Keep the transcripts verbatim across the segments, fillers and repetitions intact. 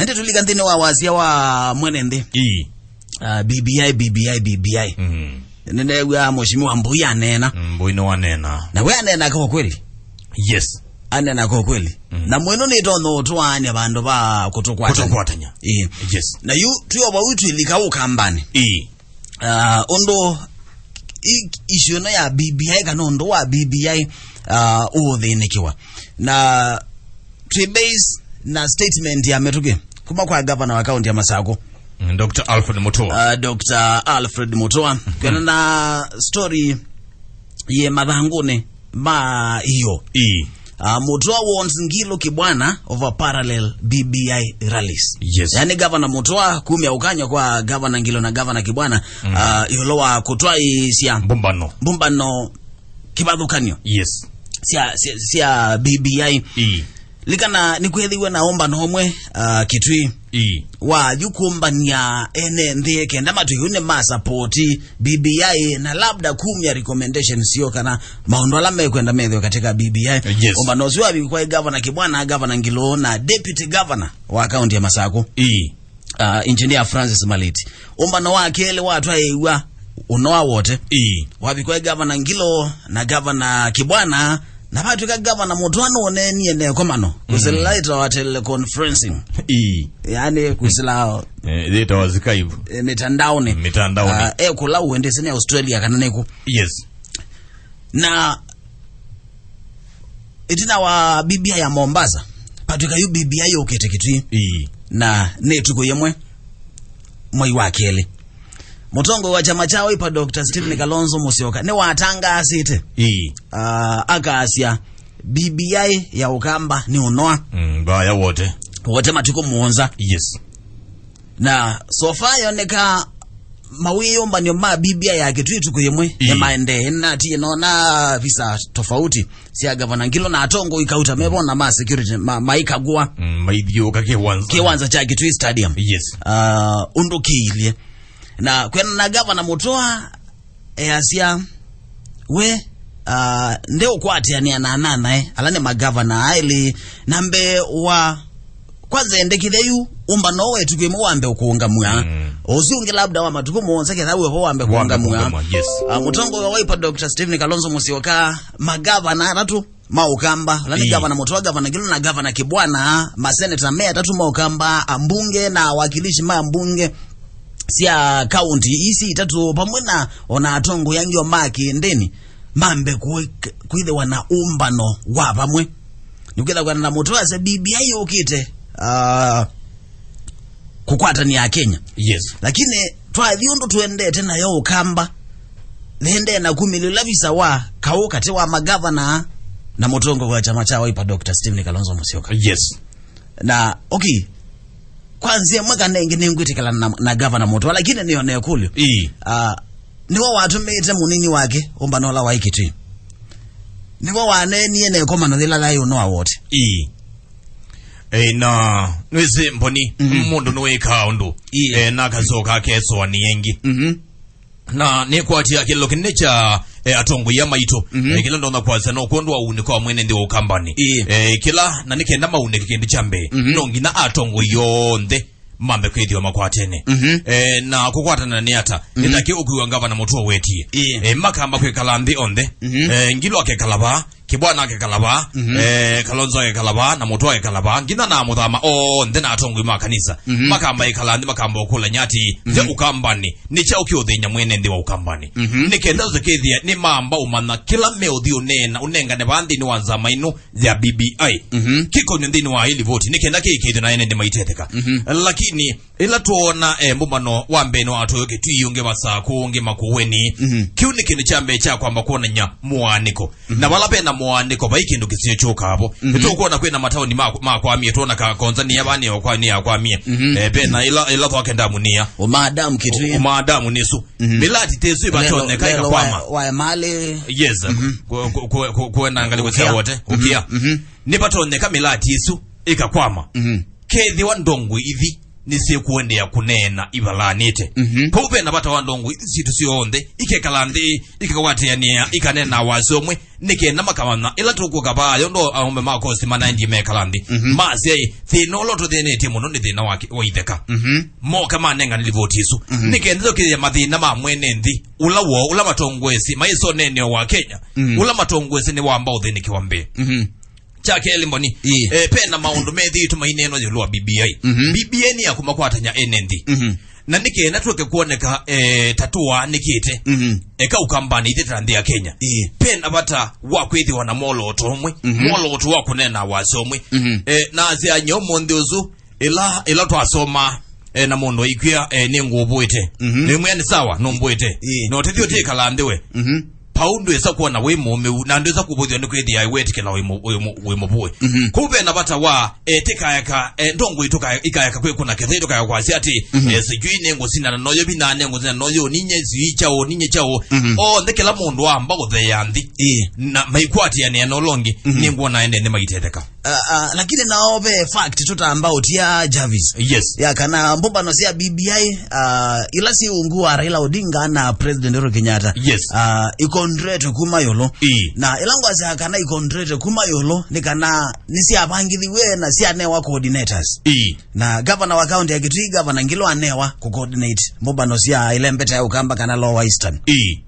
Na nĩtũlika nthĩnĩ wa wasya wa mwene nthĩ. Ii. Ah, B B I, B B I, B B I. Mm. Nĩneew'a Mheshimiwa Mbui aneena. Mm, Mbui nĩwaneena. Na we aneena kwa kweli. Yes. Aneena kwa kweli. Mm. Na mwĩno nĩtonya ũtwaania vandũ va kũtũkwatanya. Kũtũkwatanya. Ĩĩ. Yes. Na yu, twĩ o vau twĩlika Ũkambanĩ. Ĩĩ. Ah, ũndũ i-, issue ĩno ya B B I kana ũndũ wa B B I, ah, ũũthĩnĩkĩwa. Na twĩ base na statement ya mĩtũkĩ kuma kwa governor wa county ya Masakũ. Mm, Doctor Alfred Mutua. Ah, Doctor Alfred Mutua. Mhm. Kwĩana na story yĩ mathangũnĩ ma io. Ii. Ah, Mutua warns Ngilu Kibwana over parallel B B I rallies. Yes. Yaani, Governor Mutua kumya ũkany'o kwa Governor Ngilu na Governor Kibwana, mm, ah, ĩũlũ wa kũtwaĩĩsya mbumbano. Mbumbano kĩvathũkany'o. Yes. Sya, sya, sya B B I. Ii. Likana nĩkwĩthĩiwe na ũmbano ũmwe, ah, Kitui. Ii. Wa yu kũmbany'a ene nthĩ kenda matwĩe nĩ ma support B B I na labda kumya recommendations syo kana maũndũ ala mekwenda methĩwe katika B B I. Yes. Ũmbano ũsu wavikwa ĩ Governor Kibwana, Governor Ngilu na Deputy Governor wa county ya Masakũ. Ii. Ah, Engineer Francis Maliti. Ũmbano wa kelĩ watwaĩiw'a ũnoa wote. Ii. Wavikwa ĩ Governor Ngilu na Governor Kibwana, na vatw'ĩka Governor Mutua nũneenie na ĩkomano. Mm. Kwĩsĩla ĩtawa teleconferencing. Ii. Yaani, kwĩsĩla, eh, ĩtawa Skype. Eh, mitandaoni. Mitandaoni. Ah, e kũla ũendesĩ nĩ Australia kana nĩku. Yes. Na ĩtina wa B B I ya Mombasa, patw'ĩka yu B B I yũkĩte Kitui. Ii. Na nĩ ĩtukũ yĩmwe mwei wa kelĩ. Mũtongoi wa kyama kya Wiper, Doctor Stephen Kalonzo Musyoka, nĩwatangaasĩte, ii, ah, akasya B B I ya Ũkamba nĩ ũnoa. Mm, vaya wote. Wote matukũ mũonza. Yes. Na so far yoneka mawĩyũmbanio ma B B I ya Kitui ĩtukũ yĩmwe, ii, nĩmaendee. Nĩnatie nona visa tofauti sya Gavana Ngilu na atongoi kauta mevona ma security ma, maikagua. Mm, maithiũka kĩwanza. Kĩwanza kya Kitui Stadium. Yes. Ah, ũndũ kĩilye. Na kwĩana na Gavana Mutua, easya we, ah, ndeũkwatĩanĩa na ananae ala nĩ magavana aĩlĩ, na mbee wa kwanza endekithya yu ũmbano wa ĩtukũ ĩmwe wambe ũkũngamw'a. Mm. Ũsu ũngĩ labda wa matukũ mũonza ketha wĩvo wambe, wambe kũngamw'a. Kũngamw'a, yes. Ah, mũtongoi wa Wiper, Doctor Stephen Kalonzo Musyoka, magavana atatũ ma Ũkamba, ũla nĩ, ii, Gavana Mutua, Gavana Ngilu na Gavana Kibwana, maseneta me atatũ ma Ũkamba, ambunge na awakilishi ma mbunge sya kaunti isi itatũ, vamwe na ona atongoi angĩ o ma kĩndĩni, mambe kũĩ-, kwĩthĩwa na ũmbano wa vamwe. Nĩkwĩthĩwa na Mutua asya B B I yũkĩte, ah, kũkwatania Akenya. Yes. Lakini twathi ũndũ tũendete nayo Ũkamba, nĩendee na kumĩlĩla visa wa kaũ katĩ wa magavana na mũtongoi wa kyama kya Wiper, Doctor Stephen Kalonzo Musyoka. Yes. Na, okay, kwa nzĩa ĩmwe kana ĩngĩ nĩngwĩtĩkĩlana na, na Gavana Mutua, lakini nĩyo na ĩkũlyo. Ii. Ah, nĩwe watũmĩĩte mũnini wake ũmbano ũla waĩ Kitui. Nĩwe waneenie na ĩkomano yĩla yaĩ ũnoa wote. Ii. Eh, na nwĩsĩ Mboni, mhm, mũndũ nĩwĩkaa ũndũ. Ii. Eh, na akasoka akesũanĩa ĩngĩ. Mhm. Na nĩkwatia kĩlĩlo kĩnene kya, eh, atongoi aa maitũ. Mhm. Eh, kĩla ndonya kwasya no kwondũ wa ũunĩko wa mwene nthĩ wa Ũkambani. Ĩĩ. Eh, kĩla, na nĩ kenda maunĩke kĩndũ kya mbee, mhm, no nginya atongoi onthe mambe kwĩthĩwa makwatene. Mhm. Eh, na kũkwatana nĩ ata? Mhm. Nĩ ta kĩ ũkwĩw'a Ngavana Mutua wetie. Ĩĩ. Eh, makamba kwĩkala nthĩ onthe. Mhm. Eh, Ngilu akekala vaa, Kibwana akekala vaa, mhm, eh, Kalonzo akekala vaa, na Mutua akekala vaa, nginya na amũthama onthe na atongoi ma kanisa. Mhm. Makamba ĩkala nthĩ, makamba ũkũlany'a atĩĩ, mhm, nze Ũkambani, nĩ kyaũ kĩũthĩny'a mwene nthĩ wa Ũkambani? Mhm. Nĩ kenda tũkĩthĩa nĩ mamba ũmanya kĩla meũthi ũneena, ũnengane vaa nthĩnĩ wa nzama ĩno ya B B I. Mhm. Kĩkonyo nthĩnĩ wa ĩ livoti, nĩ kenda kĩĩkĩĩthwe na ene nthĩ maitetheka. Mhm. Lakini ĩla twoona, eh, mbumbano wa mbee nĩ wa Toyo Kitui, ũngĩ Masakũ, ũngĩ Makueni. Mhm. Kĩu nĩ kĩndũ kya mbee kya kwamba kwonany'a mũaanĩko. Mhm. Na vala ve na mũaanĩko, vai kĩndũ kĩseo kyũkaa vo. Mhm. Nĩtũkwona kwĩ na mataoni ma, makwamie, twona ka Konza nĩ yavaa nĩ yakwa-, nĩ yakwamie. Mhm. Eh, ve na ĩla, ĩla thwake ndamu nĩ ya. Ũmaa damu Kitui. Ũmaa damu nĩ su. Mhm. Mĩlati ta ĩsu ĩvatonyeka ĩkakwama. Wa, wa Emali. Yes. Mhm. Ku-, ku-, ku-, ku-, kuenda ngalĩko sya wote. Mhm. Ũkĩa. Mhm. Nĩvatonyeka mĩlati ĩsu ĩkakwama. Mhm. Kethĩwa ndongoi ithi nĩsyĩkũendeea kũneena ivalanĩte. Mhm. Kwoou ve na vata wa ndongoi isu sitũ syonthe ikekala nthĩ, ikakwatĩanĩa, ikaneena wasya ũmwe, nĩ kenda makamanya ĩla tũkũka vaa, yo ndo aũme ma kosi manaendie mekala nthĩ. Mhm. Masya ĩ, thĩna ũla ũtũthĩnĩtye mũno nĩ thĩna wa ki-, wa itheka. Mhm. Moka manengane livoti isu. Mhm. Nĩ kenda tũkĩthĩa mathĩna ma mwene nthĩ, ũla woo, ũla matongoesye, maisoneeneo wa Kenya, mhm, ũla matongoesye nĩ wamba ũthĩnĩkĩwa mbee. Mhm. Kya kelĩ, Mboni, ĩĩ, eh, pe na maũndũ methĩĩtwe maineenwa ĩũlũ wa B B I. Mhm. B B I nĩ ya kũmakwatany'a ene nthĩ. Mhm. Na nĩ kenda tũke kwoneka, eh, ta tũwaanĩkĩte. Mhm. Eka Ũkambanĩ ithe ta nthĩ ya Kenya. Ĩĩ. Pe na vata wa kwĩthĩwa na mwolooto ũmwe, mhm, mwolooto wa kũneena wasya ũmwe. Mhm. Eh, na asya nyie ũmũnthĩ ũsu, ĩla, ĩla twasoma, eh, na mũndũ aikwĩa, eh, nĩ ngũvũĩte. Mhm. Nĩmwĩa nĩ sawa, nũmbũĩte. Ĩĩ. Na ũtĩthi ũtĩkala nthĩ we. Mhm. Pau ndwĩsa kuona wĩ mũmĩu, na ndwĩsa kũvũthw'a nĩ kwĩthĩa wetĩkĩla wĩ mũ-, wĩ mũ-, wĩ mũvũĩ. Mhm. Kũu ve na vata wa, eh, tĩkaeka, eh, ndongoi tũkae-, ikaeka kwĩkũna kĩthei, tũkaeka kwasya atĩ, mhm, eh, sijui nĩ ngũsindana noyo, vina nĩ ngũsindana noyo, ninye sijui chao, ninye chao. Mhm. Onthe kĩla mũndũ amba kũtheea nthĩ. Ĩĩ. Na maikwatĩanĩa na ũla ũngĩ, mhm, nĩ ngwona ene nĩ maitetheka. Ah, ah, lakini nao ve fact tũtamba ũtia Jarvis. Yes. Ya kana mbũmbano sya B B I, ah, ila si ungu wa Raila Odinga na President Uhuru Kenyatta. Yes. Ah, ikontrete kuma yolo. Ĩĩ. Na ila ngwasya kana ikontrete kuma yolo ni kana ni syavangithiwe na syanewa coordinators. Ĩĩ. Na governor wa county ya Kitui, Governor Ngilu anewa ku coordinate mbũmbano sya ila mbeta ya Ukamba kana Lower Eastern. Ĩĩ.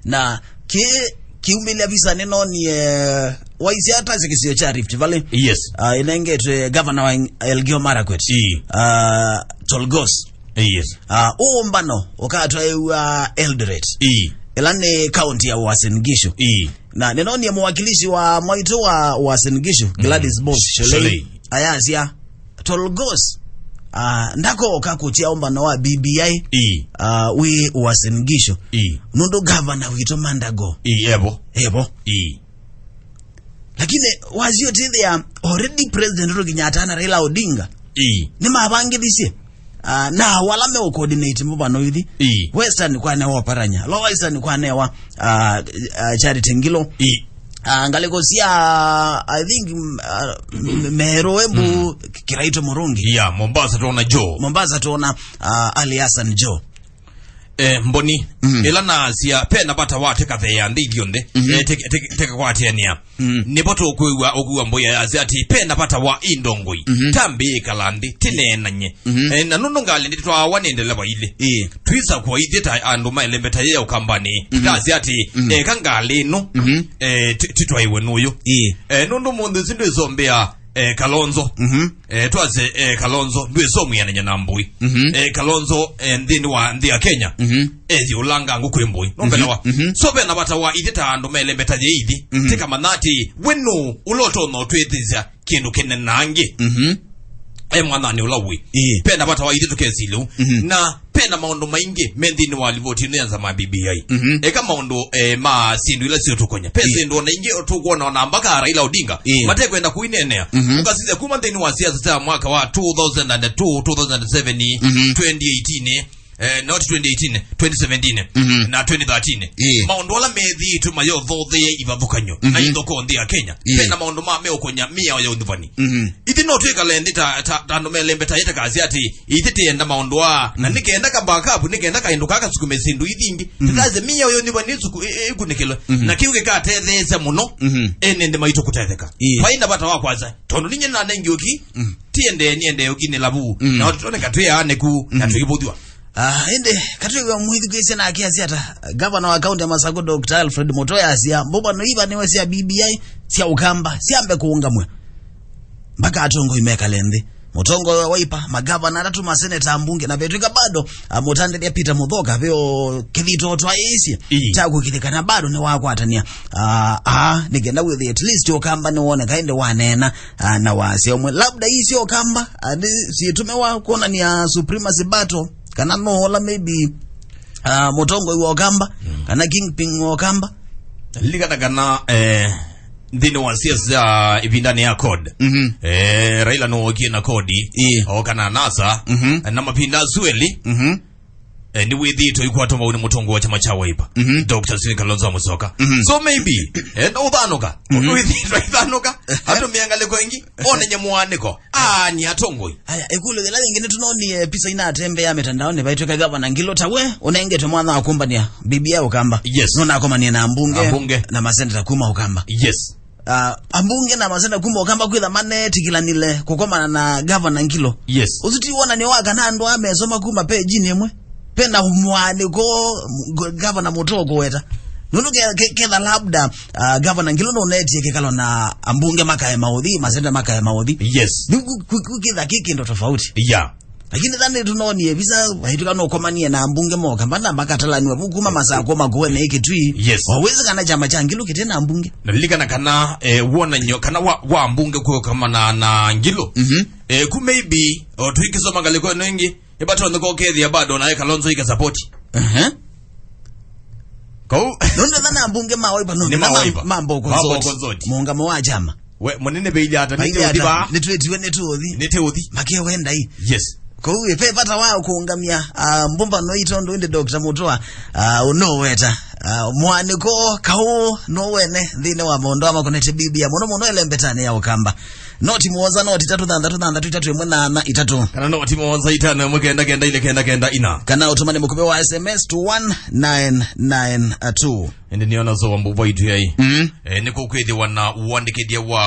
Na ki-, kiumĩlya visa nĩnonie waisya ata kĩsio kya Rift Valley. Yes. Ah, ĩnengetwe governor wa Elgeyo Marakwet. Ĩĩ. Ah, Tolgos. Yes. Ah, ũmbano ũkatwaĩwa Eldoret. Ĩĩ. Ĩla nĩ county ya Uasin Gishu. Ĩĩ. Na nĩnonie mwakilishi wa mwaitũ wa Uasin Gishu, mm, Gladys Boss Sholei. Sholei. Ayasya, Tolgos, ah, ndakoka kũtia ũmbano wa B B I, ĩĩ, ah, wĩ Uasin Gishu. Ĩĩ. Nũndũ gavana witũ Mandago. Ĩĩ, evo. Evo. Ĩĩ. Lakini wasyo tithia already President Uhuru Kenyatta na Raila Odinga. Ĩĩ. Nĩmavangĩthisye. Ah, na wala me coordinate mbũmbano ithi. Ĩĩ. Western kwanewa Oparanya. Lower Eastern kwanewa, ah, ah, Charity Ngilu. Ĩĩ. Ah, ngalĩko sya, I think, mm, ah, m-, Meru, Embu, mm, Kiraitu Murungi. Yeah, Mombasa tuona Joe. Mombasa tuona, ah, Ali Hassan Joe. Eh, Mboni, mm, ĩla naasya, pe na vata wa tĩkatheea nthĩ ithyonthe, mhm, eh, tĩk-, tĩk-, tĩkakwatĩanĩa. Mm. Nĩvo tũkwĩw'a ũkua mbũi ayasya atĩ, pe na vata wa indongoi, mhm, tambĩĩkala nthĩ, tĩneenany'e. Mhm. Eh, na nũndũ ngalĩ ndĩtwaawa nĩ ndeleva ilĩ. Ĩĩ. Twĩsa kũaithye ta andũ ma ĩlembeta yĩ ya Ũkambanĩ. Mhm. Tũkasya atĩ, mhm, eka ngalĩ ĩno, mhm, eh, ti-, titwaĩwe nũyũ. Ĩĩ. Eh, nũndũ mũnthĩ ũsu ndwĩsombea, eh, Kalonzo. Mhm. Eh, twase, eh, Kalonzo, ndwĩsomwiananya na mbũi. Mhm. Eh, Kalonzo, eh, nthĩnĩ wa nthĩ ya Kenya, mhm, ethiũlanga ngũkũ ĩ mbũi. Nũmbelewa? Mhm. Mhm. So, ve na vata wa ithyĩ ta andũ ma ĩlembeta yĩ ithi, mhm, tĩkamanya atĩ we nũ ũla ũtonya ũtwĩthĩsya kĩndũ kĩnene na angĩ. Mhm. E mwananĩ ũla wĩ. Ĩĩ. Pe na vata wa ithyĩ tũkesilya ũu. Mhm. Na pe na maũndũ maingĩ me nthĩnĩ wa livoti ĩno ya nzama ya B B I. Mhm. Eka maũndũ, eh, ma syĩndũ ila siũtũkonya. Pe, ĩĩ, syĩndũ ona ingĩ tũkwona ona mbaka Raila Odinga, ĩĩ, matekwenda kũineenea. Mhm. Ũkasisya kuma nthĩnĩ wa siasa sya mwaka wa two thousand and two, two thousand and seven, mhm, twenty eighteen, eh, not twenty eighteen, twenty seventeen, mhm, na twenty thirteen. Ĩĩ. Maũndũ ala methĩĩtwe mayothothee ivathũkany'o, mhm, na ithoko nthĩ ya Kenya. Ĩĩ. Pe na maũndũ ma meũkonya mĩao ya ũnyuvani. Mhm. Ithyĩ no twĩkale nthĩ ta, ta, ta andũ melembeta ĩtakasya atĩ ithyĩ tĩenda maũndũ aa, na, mhm, nĩ kenda ka backup, nĩ kenda kaĩndũ kaa kasukume syĩndũ ithi ingĩ. Mhm. Tũtasye mĩao ya ũnyuvani ĩsuku-, ĩ-, ĩ-, ĩkunĩkĩlwe. Mhm. Na kĩu gĩkatetheesya mũno, mhm, ene nthĩ maitũ kũtetheka. Ĩĩ. Vai na vata wa kwasya, tondũ ninye nanengiwe ki, mhm, tiendee niendee ũkinĩla vuu. Mhm. Na tũtoneka twĩ aanĩku, na, mhm, tũivũthw'a. Ah, ĩndĩ katwĩw'a mwĩthukĩĩsya nake asya ata? Gavana wa kaunti ya Masaku, Doctor Alfred Mutua, asya mbũmbano iva nĩwe sya B B I, sya Ũkamba, syambe kũũngamw'a. Mpaka atongoi mekale nthĩ. Mũtongoi wa Wiper, magavana atatũ, maseneta, ambunge, na vetwĩka bado, ah, mũtandĩthya Peter Muthoka, veo kĩthito twaĩĩsye, ii, kya kũkilĩkana bado nĩwakwatania. Ah, ah, nĩ kenda wĩthĩe at least Ũkamba nĩwoneka ĩndĩ waneena, ah, na wasya ũmwe. Labda ii sya Ũkamba, ah, nĩ syĩtũmĩwa kwonania supremacy battle. Kana no ola maybe, ah, mũtongoi wa Ũkamba, mm, kana kingpin wa Ũkamba. Lilikana kana, eh, nthĩnĩ wa siasa sya ĩvindanĩ ya CORD, mhm, eh, Raila nĩwookie na CORD, ĩĩ, ooka na NASA, mhm, na mavinda asu elĩ, mhm, Eh, nĩwĩthĩĩtwe ikwatwa mau nĩ mũtongoi wa kyama kya Wiper, Mhm. Doctor Stephen Kalonzo Musyoka. Mhm. So maybe, eh, no ũthanũka. Mhm. Ũndũ wĩthĩĩtwe ithanũka, atũmĩa ngalĩko ĩngĩ, onenye mũanĩko. Aa, nĩ atongoi. Aya, ĩkũlyo yĩla yĩngĩ nĩtũnonie picha inatembea mitandaoni, vaitwĩka Gavana Ngilu ta we, ũnengetwe mwanya wa kũmbania bibi ya Ũkamba. Yes. Nũnakomanie na ambunge, Ambunge. Na maseneta kuma Ũkamba. Yes. Ah, ambunge na maseneta kuma Ũkamba kwĩtha manetĩkĩlanile kũkomana na Gavana Ngilu. Yes. Ũsu ti wonanio wa kana andũ amesoma kuma pejini ĩmwe. Pena mwanĩko, m-, g-, Gavana Mũtoo kũweta. Nũndũ ke-, ke-, ketha labda, ah, Gavana Ngilu nũnetie kĩkalo na ambunge makae maũthi, maseneta makae maũthi. Yes. Nĩ ku-, ku-, ku-, kĩtha kĩ kĩndũ tofauti. Yeah. Lakini thani tunonie visa, vaituka no komanie na ambunge moka, mbana makatalaniwa vu kuma Masakũ makuene ikitwi. Yes. Wawezi kana kyama kya Ngilu kĩte na ambunge. Na lilikana kana, eh, wonanio, kana wa, wa ambunge kuokamana na Ngilu. Mhm. Eh, ku maybe, o tuikisoma ngalĩko ĩno ĩngĩ, ĩvatonyeka ũkethĩa bado naye Kalonzo ika support. Ehe. Kau. Nũndũ thana ambunge ma Wiper, no, Nĩ ma ma, Wiper. Ma Mboko Ma Mboko Nzoti. Nzoti. Mũngamo wa kyama. We, mũnene vĩilye ata, nĩ Vĩilye tũthi ata, va? Nĩtwĩtiwe nĩ tũthi. Nĩ tũthi. Makewenda ii. Yes. Kau, ve vata wa kũũngamya, ah, mbũmbano ii tondũ ĩndĩ Doctor Mũtũa, ah, ũnoweta. Ah, mwanĩko, kaũ, no wene, nthĩnĩ wa maũndũ ama konete bibi ya mũno mũno ĩlembetanĩ ya Ũkamba. Noti mũonza, noti itatũ thanthatũ thanthatũ itatũ ĩmwe nana itatũ. Kana noti mũonza itano ĩmwe kenda kenda ilĩ kenda kenda ina. Kana ũtũmane mũkũvĩ wa S M S to one nine nine two. Ĩndĩ nĩona so wambuva itu yai. Mm. Eh, nĩkũkwĩthĩwa na ũandĩkĩthya wa,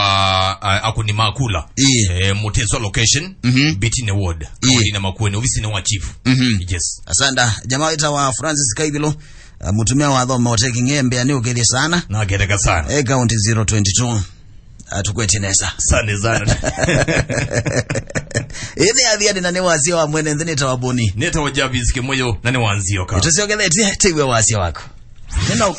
ah, akũni ma kula. Ĩĩ. Eh, Mũtĩswa location, Mhm. Bitine Ward. Ĩĩ. Kaũndĩnĩ Makueni, ovisinĩ wa chief. Mhm. Yes. Asanda, jamaa wĩtawa Francis Kaithilo, ah, mũtumĩa wa thoma ũteki ng'embe, nĩ ũkethie sana. Na akereka sana. Eh, county zero twenty-two. Atukwete nesa. Asante sana. Ĩĩ nĩ Athiani na nĩ wasya wa mwene nthĩ nĩtawa Boni. Nĩtawa Jarvis Kĩmũyũ na nĩ wa Nzioka. Tũsyokethetye tĩw'e wasya waku. Nĩna